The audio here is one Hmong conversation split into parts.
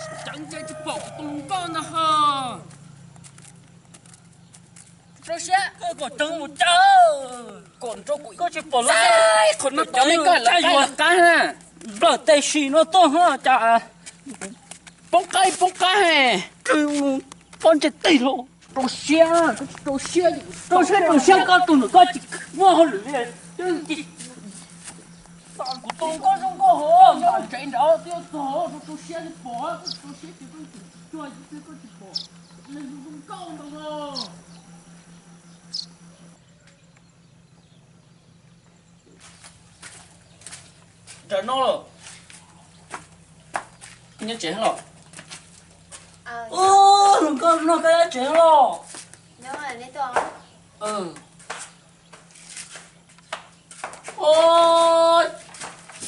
Ceev ces tsis pom kuv tus hluas nkauj ntag ho. Rau siab, koj kom ceev mus cas, kom nrau kuv, koj tsis pom lawm. Qhov no cov nej koj lawv yuav qab na. Nplawm tes sim no tuaj ho cas poob qab poob qab he. Pob ntseg tig los rau siab, rau siab, rau siab, rau siab koj tus nws koj tsis muaj hauj lwm li. Kuv tus koj zoo nkauj hov, nyob tsev nrad twb yuav txog, rau siab li pom, rau siab ces koj tsis cuag, koj tsis pom. Neeg zoo nkauj ntawd los. Nram no los. Nyob tsev los? Hluas nkauj no koj nyob tsev los?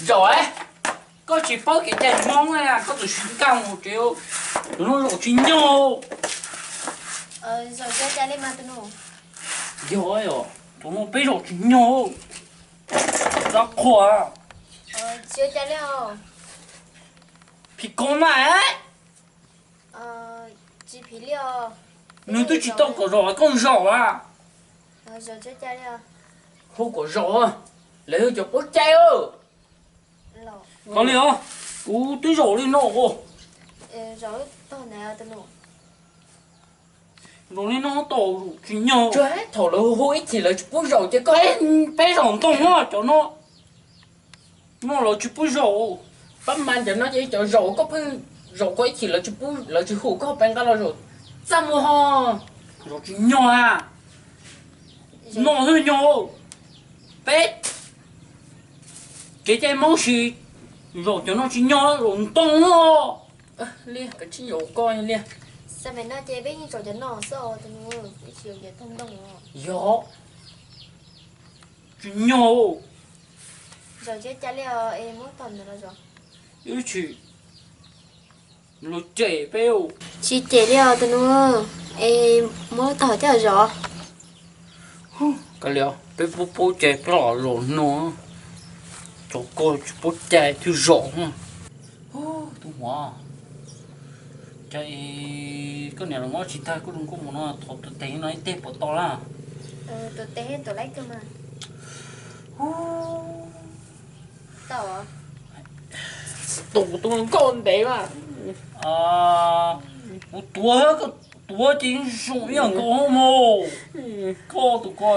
Zaum, koj tsis paub kev cai Hmoob na, koj tus tsis nkag mus tsev, tus no zaum tsis nyog. Yog, tus no peb zaum tsis nyog. Txhob qhuas. Phim koov mas. Nws twb tsis tau kom zaum koj zaum a. Hu kom zaum, lawv yog cov pov cai. Kav liam, kuv twb zaum li no. Zaum li no tau tsis nyog. Thaum lawv hu ib chim lawv tsis pub zaum ces koj, peb zaum ntoo no cov no. No lawv tsis pub zaum. Pab mas ntawm no ces cov zaum koj pheej zaum koj ib chim lawv tsis pub, lawv tsis hu koj peb nqa los zaum. Txaj muag ho, zaum tsis nyog a. No twb nyog. Peb kev cai Hmoob si, zaum cov no tsis nyog, zaum ntoo no. Liaj, koj tsis zaum koj liaj. Xa me no ces peb yeej zaum cov no xwb os, tus nus ib tsis zaum cov tag ntoo. Yog, tsis nyog. Zaum tsis cas li os, es muab tog ntawd los zaum. Ib tsis los cem peb. Tsis cem li os tus nus, es muab tog coj zaum. Kav liam, peb pub pub cai peb los zaum no. Cov ko tsis pub cai twb zaum. Tus muam, cas koj niam los nyob tsis tag, koj zoo nkauj mus no, thov tus tes no ib teg puas tau lawm? Tus tes tus laib kawg mas. Tau. Tus, tus nkauj ntev mas. Kuv tuav, koj tuav ces zoo ib yam nkaus mos. Koj tus ko,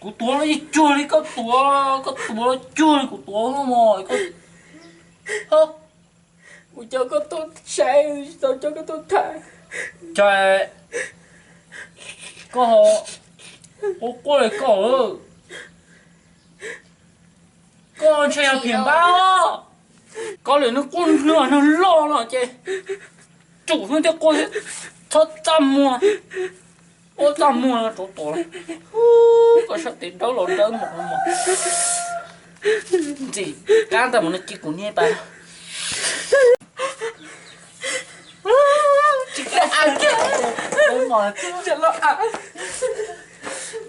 kuv tuav los yeej cuag li koj tuav, koj tuav los cuag li kuv tuav mos. Kuv coj koj tuaj saib, tsis tau coj koj tuaj tham. Cas koj ho quaj quaj li koj? Koj ntshe yog phim npab. Koj lwm hnub quaj nrog neeg loj no ces tsum hnub twb quaj, txhob txaj muag. Ua txaj muag rau tuav. Koj sab tes dawb los dawb mos mos. Ntxim qab ntag mas no cia kuv niaj pab.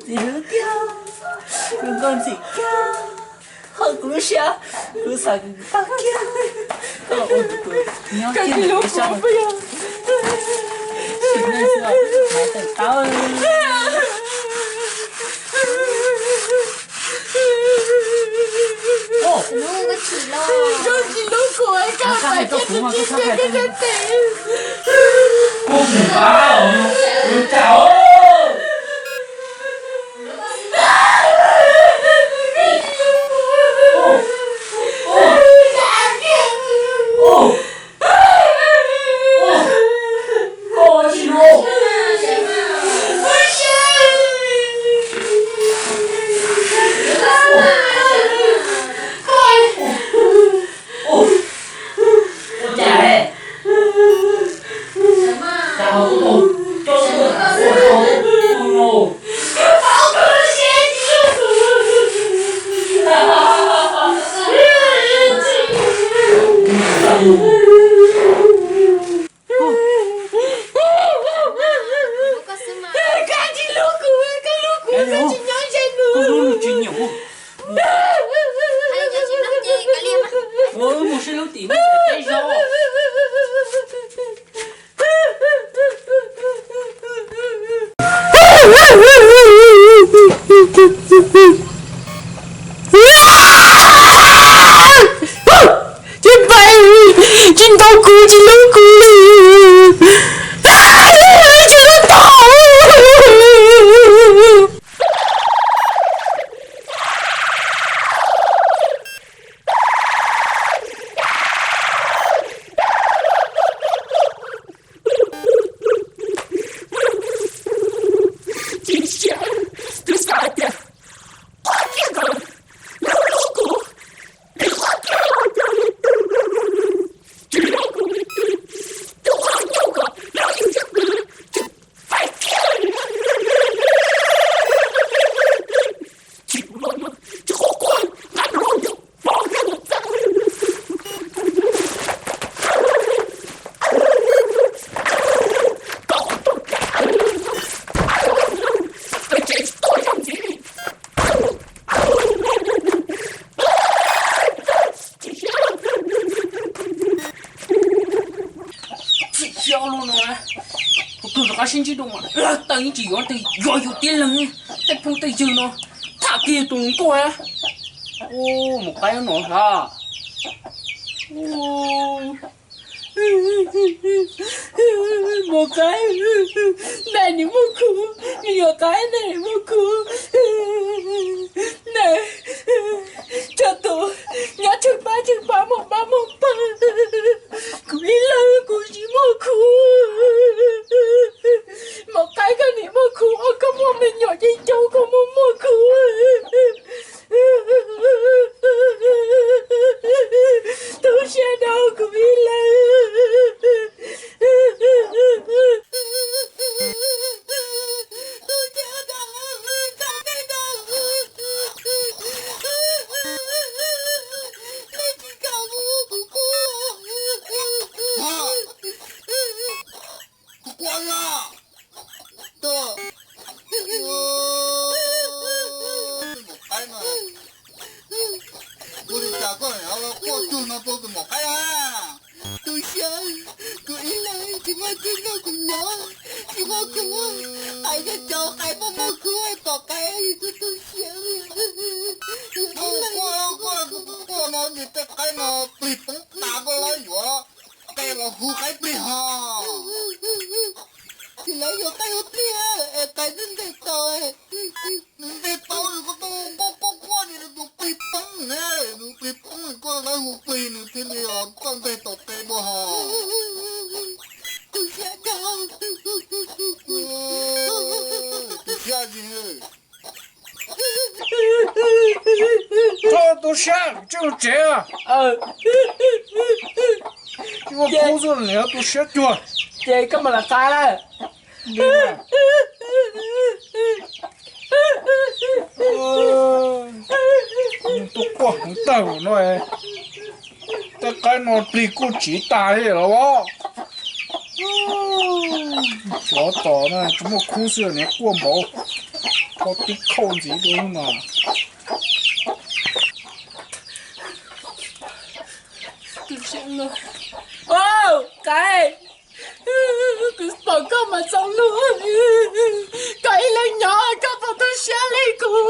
Ntxim hlub tiag, tus nkauj ntxim kiag, hawm kuv lub siab, kuv xav kuv tag kiag. Koj los ua tus nyob kiag ntawm peb sab, sim neej xwb los hais tawm tau. Hnub koj tsis los, koj txhob hais rau kuv mas, koj txhob hais rau kuv. Kuv tsis pab os, kuv cas os. Koj hlub nws tsis nyiam. Ua wb mus sib hlub tim nej peb zaub. Kuv tsis hlub kuv li, tsis hlub tau. Txim siab lug no, kuv rov qab sib ntsib dua mas lawv tawg yeej tsis yuav, twb yuav yus tib leeg. Tej phooj tej ywg no tham kiag tus nkauj. Mus qaib no hab. Mus qaib, naj nim muaj khub, nws yuav qaib naj nim muaj khub. Naj, txhua tus nyob tswg pab tswg pab, muaj pab muaj pawg, kuv ib leeg kuv tsis muaj khub. Mus qaib koj nim muaj khub, koj muaj me nyuam ces caum koj muaj muaj khub. Tu siab rau kuv ib leeg. Kuv quaj no. Tus mus qaib no, kuv li cas koj quaj tug no rau tus mus qaib a? Tu siab, kuv ib leeg tsis muaj tug nrog kuv nyob, tsis muaj khub, qaib cov cov qaib muaj muaj khub pom qaib, kuv tu siab. Kuv quaj, kuv quaj no ces tej qaib no plig poob tas koj lawv yuav qe los hu qaib plig ho. Tsis lawv yuav qaib hu plig es qaib twb ntes tau. Nws ntes tau koj tuaj quaj quaj quaj ces nws tus plig poob ne, nws plig poob koj lawv hu plig nws thiaj li koj ntes tau qe dua ho. Kuv siab dhau. Tu siab tsis Txhob tu siab, tsis mus tsev. Tsis ua khub xwb, tu siab cuag. Ces koj mam li qab. Tuaj quaj hmoov tawg no, tej qaib no plig kuj tsiv tas li los. Tsov tom no tsis muaj khub xwb, niag quaj npaum, kho tib khauj ntxiv dua mas. Au, Qaib, kuv pom koj mas txaus luag. Koj ib leeg nyob koj puas tu siab li kuv?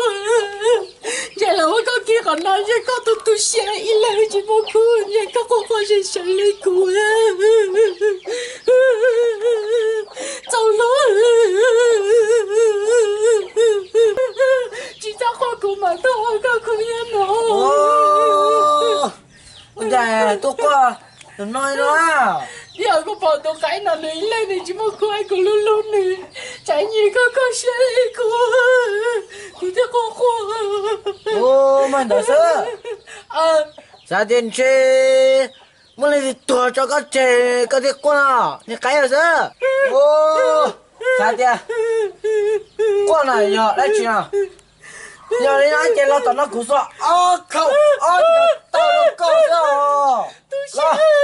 Ntshe los ua koj kiag qhov no, ntshe koj tu tu siab ib leeg tsis muaj khub, ntshe koj quaj quaj ze sawv li kuv. Txaus luag. Tsis txhob quaj, kuv mam tuaj ua koj khub nyob no. Ua cas tuaj quaj tus no no? Yog kuv pom tus Qaib no nws ib leeg nws tsis muaj khub, kuv hlub hlub nws, tsam nyias koj koj siab li kuv, kuv thiaj quaj quaj. Ua mas ntawd xwb. Xav tias ntshe muaj leej twg tuag tso koj tseg koj thiaj quaj no, niag Qaib xwb. Xav tias quaj no yog dab tsi no? Yog li no ces los tom no kuv xuas ob khau ob nrov tau rau koj xwb os.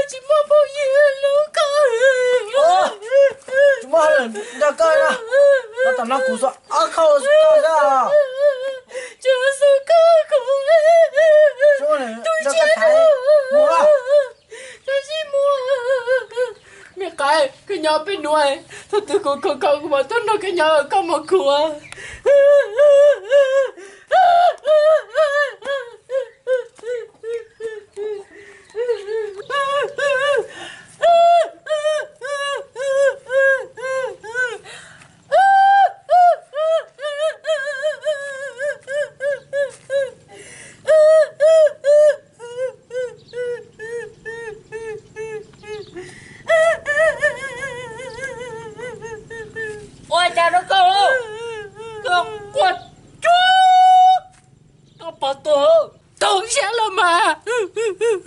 Tsis muaj phooj ywg hlub koj, tsis muaj hauj lwm nrog koj no, los tom no kuv xuas ob khau xwb koj xwb os. Tsis xwb koj kuv, tu siab mus. Niag Qaib, koj nyob peb nuav, thaum twg kuv khoom khoom kuv mam tuaj nrog koj nyob, koj mus khub.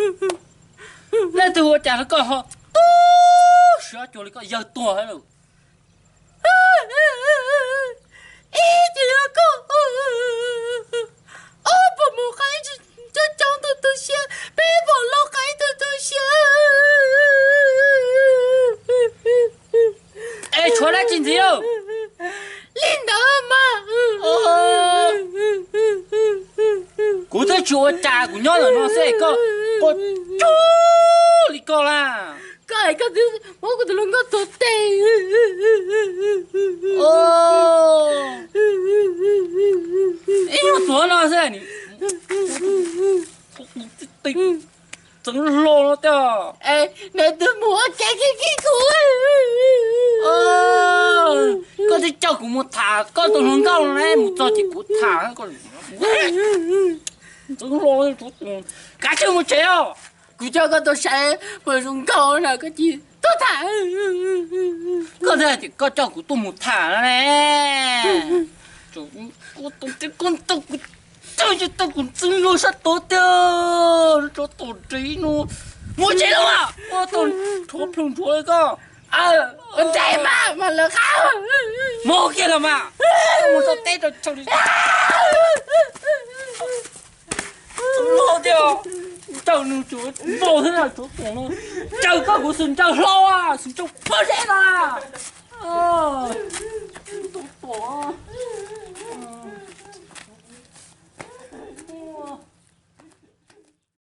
Leej twg ua cas rau koj ho tub siab cuag li koj yawg tuag lawm? Ib tsis yog koj, ob puas mus qaib coob coob tu tu siab, peb puas los qaib tu tu siab. Es tshuav dab tsi ntxiv? Li ntawd mas. Kuv twb tsis ua cas, kuv nyob ntawm no xwb koj quaj cuag li koj lawm. Koj, koj twb muab kuv tus hluas nkauj tuav tes. Ib nyuag tuav no xwb, txeev hlo no tiag. Nws twb mus ua ke kiag kiag kuv. Koj twb coj kuv mus tham koj tus hluas nkauj no ne, mus txog ces kuv tham. Txeev hlo, kav tsij mus tsev os. Kuv coj koj tuaj saib kuv tus hluas nkauj no koj tsis tuaj tham. Koj tias koj coj kuv tuaj mus tham no ne. Koj ntxeev kuv txeev luag sab tuav tiag, tsov tom ris no. Mus tsev los mas, ua tau rhuav plhu rhuav li koj. Ntse mas, mas lawv qab. Mus kiag los mas, mus txog teb rau chaw li. Txeev luag tiag, ntsawj nws tsuav npau thiab na, tsov tom no. Ntsawj koj kuv xwm ntsawj hlo, xwm ntsawj pob zeb no.